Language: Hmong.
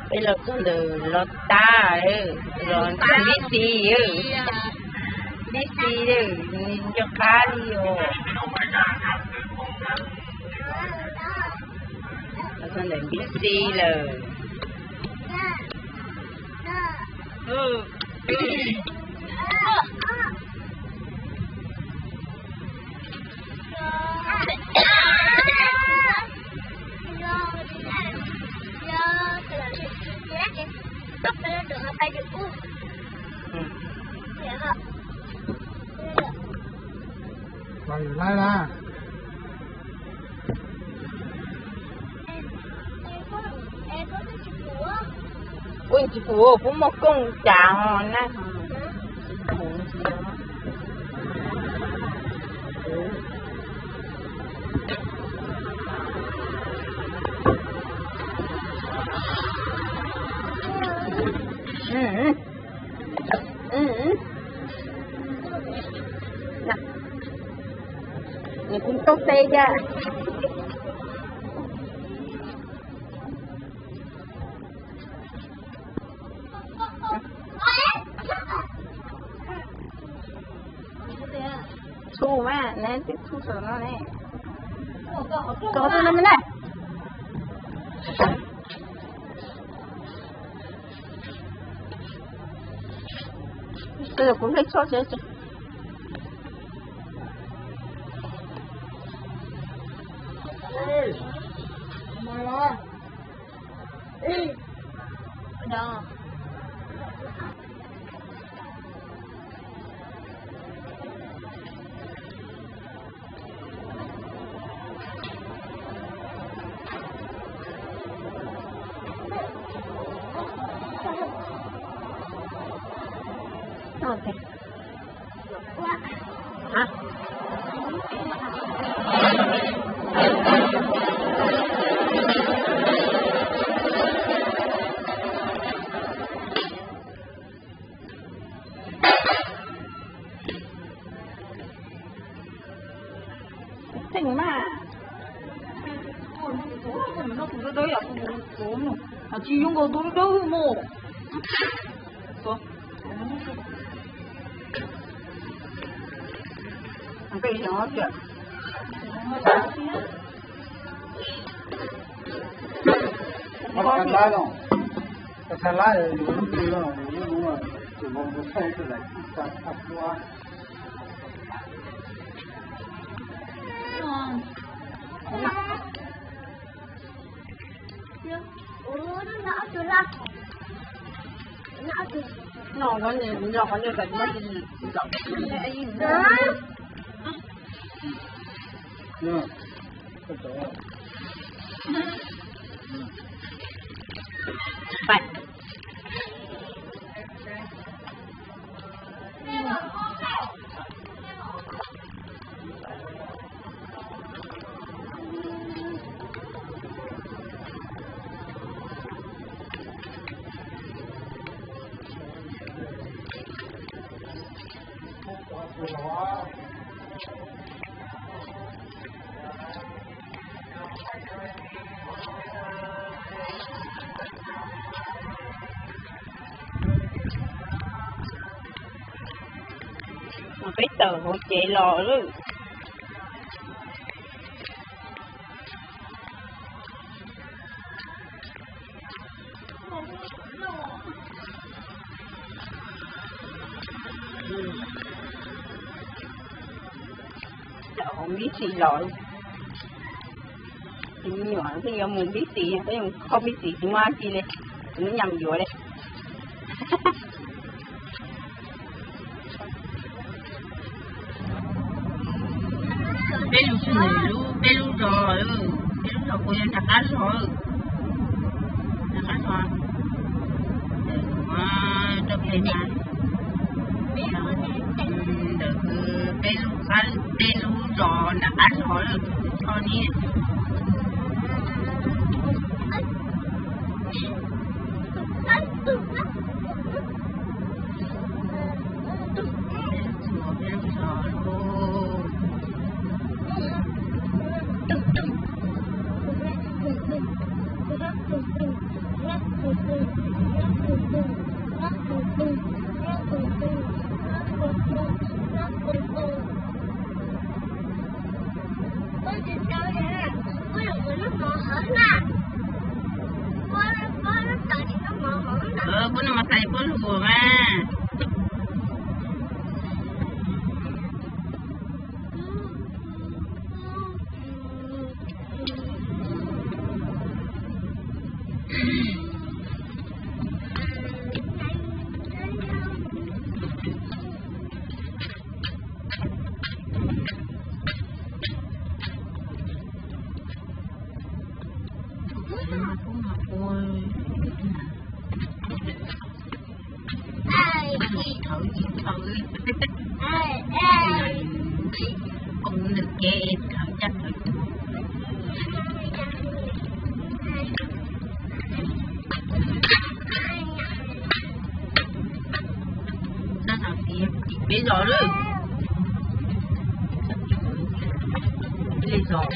Peb los txog ntawm Los Txab, los txog npib txi, npib txi nco qab li os. Los txog ntawm npib txi lawm. Kuv tsis pum, kuv muaj kooj cas ho na. Nws kuv tau te cas. Txhu mas, neb twb txhu saum no ne. Txog twg no me na. Kuv hle tso tsev. Theej mas. Tsis zoo nkaus tus dawb mus. Peb tawm hauv tsev los lawm. Npib txi los, tus me nyuam twb yuav mus npib txi, twb yuav kho npib txi, tsis muaj dab tsi li, tsis muaj nyam yuav li. Peb lub, peb lub zos, peb lub zos kuv yuav nram qab zos, nram qab zos, rau pem na, ntawm peb lub, peb lub zos nram qab zos lawm, txog ni. Puab noj mov tas puab lug ua mas. Thawv tsis thawv, koob nws kev thawv caj thawv tuag. Peb zos lawm, peb zos.